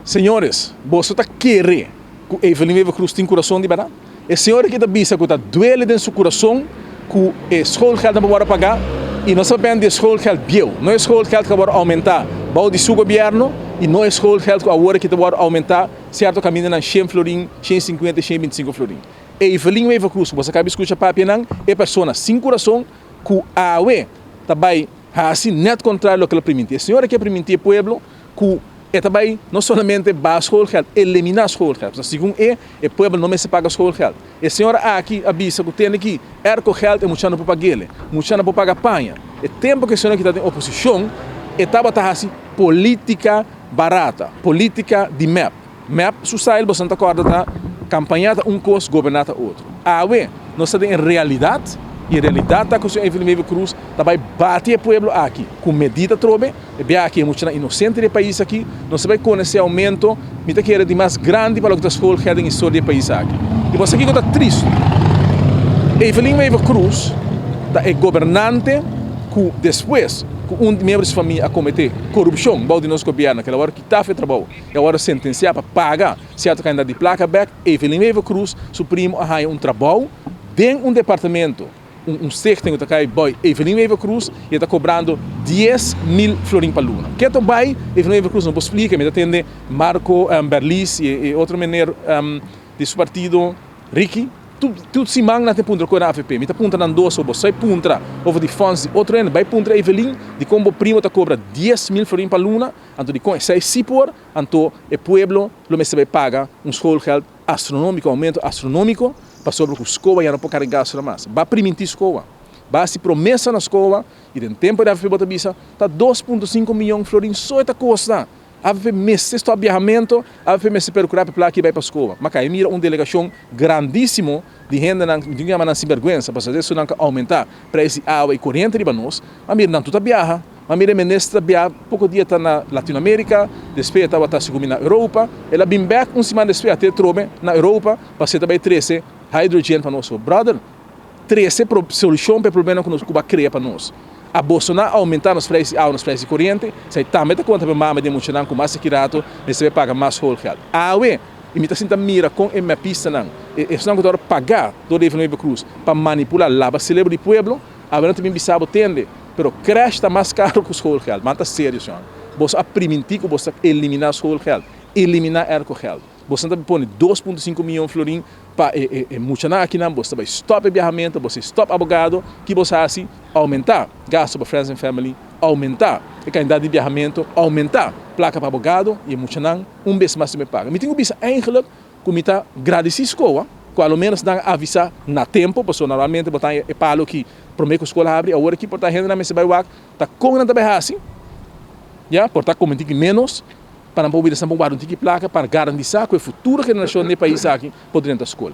Señores, boso ta kere ku Evelyn Wever-Croes tin kurason di bèrdat? E señora aki ta bisa ku ta duele den su kurason ku e schoolgeld no por wòrdu pagá i nos ta papia di e schoolgeld bieu, no e schoolgeld ku a wòrdu oumentá bou di su gobièrnu i no e schoolgeld ku awor aki ta wòrdu oumentá sierto kamindanan 100 florin, 150, 125 florin. Evelyn Wever-Croes, ku boso a kaba di skucha papianan, e persona sin kurason ku awe ta bai hasi nèt kontrario loke el a primintí. E señora aki a primintí e pueblo ku e ta bai no solamente baha schoolgeld, eliminá schoolgeld. Segun e, e pueblo no mester paga schoolgeld. E señora aki a bisa ku tende ki airco geld e mucha no por pag'é, mucha no por paga paña. E tempu ku e señora aki ta den oposishon, e tabata hasi polítika barata, polítika di MEP. MEP su style, boso ta kòrda, ta kampaña ta un kos, goberná ta otro. Awe, nos ta den realidat, i realidat ta ku señor Evelyn Wever-Croes ta bai bati e pueblo aki ku medida trobe, e bia aki e mucha inosente di pais aki, nos ta bai konosé oumento, mi ta kere di mas grandi pa loke ta schoolgeld den historia di pais aki. I boso aki ta tristu. Evelyn Wever-Croes ta e gobernante ku despues ku un miembro di famia a kometé korupshon bou di nos gobièrnu, ku el a wòrdu kitá for di trabou i a wòrdu sentensiá pa paga sierto kantidat di plaka bèk, Evelyn Wever-Croes, su primo a haña un trabou den un departamento, un stichting ku ta kai bou Evelyn Wever-Croes i ta kobrando 10 mil florin pa luna. Kiko bai, Evelyn Wever-Croes no por splika, mi ta tende Marco Berlis i otro meneer di su partido, Ricky, tur siman nan ta puntra ku AVP. Mi ta puntra nan dos, bo sai puntra over di funds di otro hende, bai puntra Evelyn, di kon bo primo ta kobra 10 mil florin pa luna, anto di kon esei si por, anto e pueblo lo mester bai paga un schoolgeld astronómiko, oumento astronómiko, pasobra ku skol ya no por karga gastu mas. B'a primintí skol. B'a hasi promesa na skol i den tempu di AVP bo ta bisa, ta 2.5 mion florin so ta kosta. AVP mester stòp viahamentu, AVP mester perkurá pa plaka bai pa skol. Ma kai mira un delegashon grandísimo di hende nan, di yama nan sinbèrgwensa, pa esei nan oumentá preis di awa i koriente riba nos, ma mira nan tur ta viaha, ma mira minister viaha, poko dia ta na Latinoamérika, despues tabata segun na Europa, el a bin bèk un siman despues te trobe na Europa, pa ser tambe trese hydrogen pa nos. Brother, trese solushon pa e problema ku nos ku a kria pa nos. A Bolsonaro oumentá nos preis di awa, nos preis di koriente, esei tambe ta konta pa mama di mucha nan ku mas akurato, mester paga mas schoolgeld. Awe, i mi ta sinta mira kon e mepistanan, e esnan ku ta paga dor di Evelyn Wever-Croes pa manipulá, laba serebro di pueblo, awe nan tambe bisa bo tende, pero crèche ta mas karu ku schoolgeld, ma ta serio, señor. Bo a primintí ku bo ta eliminá schoolgeld, eliminá airco geld. Bo ta pone 2.5 mion florin pa e mucha nan aki nan, bo bai stòp e viahamentu, bo stòp abogado, ku bo hasi oumentá gastu pa friends and family, oumentá e kantidat di viahamentu, oumentá plaka pa abogado i mucha nan un bes mas mi paga. Mi tin ku bisa eigenlijk ku mi ta gradisí skol, ku alo menos nan a avisá na tempu, pasobra normalmente bo ta e palo ku promé ku skol habri, awor aki por ta hende nan mester bai wak, ta kon nan ta bai hasi, ya, por ta komentí menos, pa nan por warda un tiki plaka pa garantisá ku e futuro generashon di pais aki por drenta skol.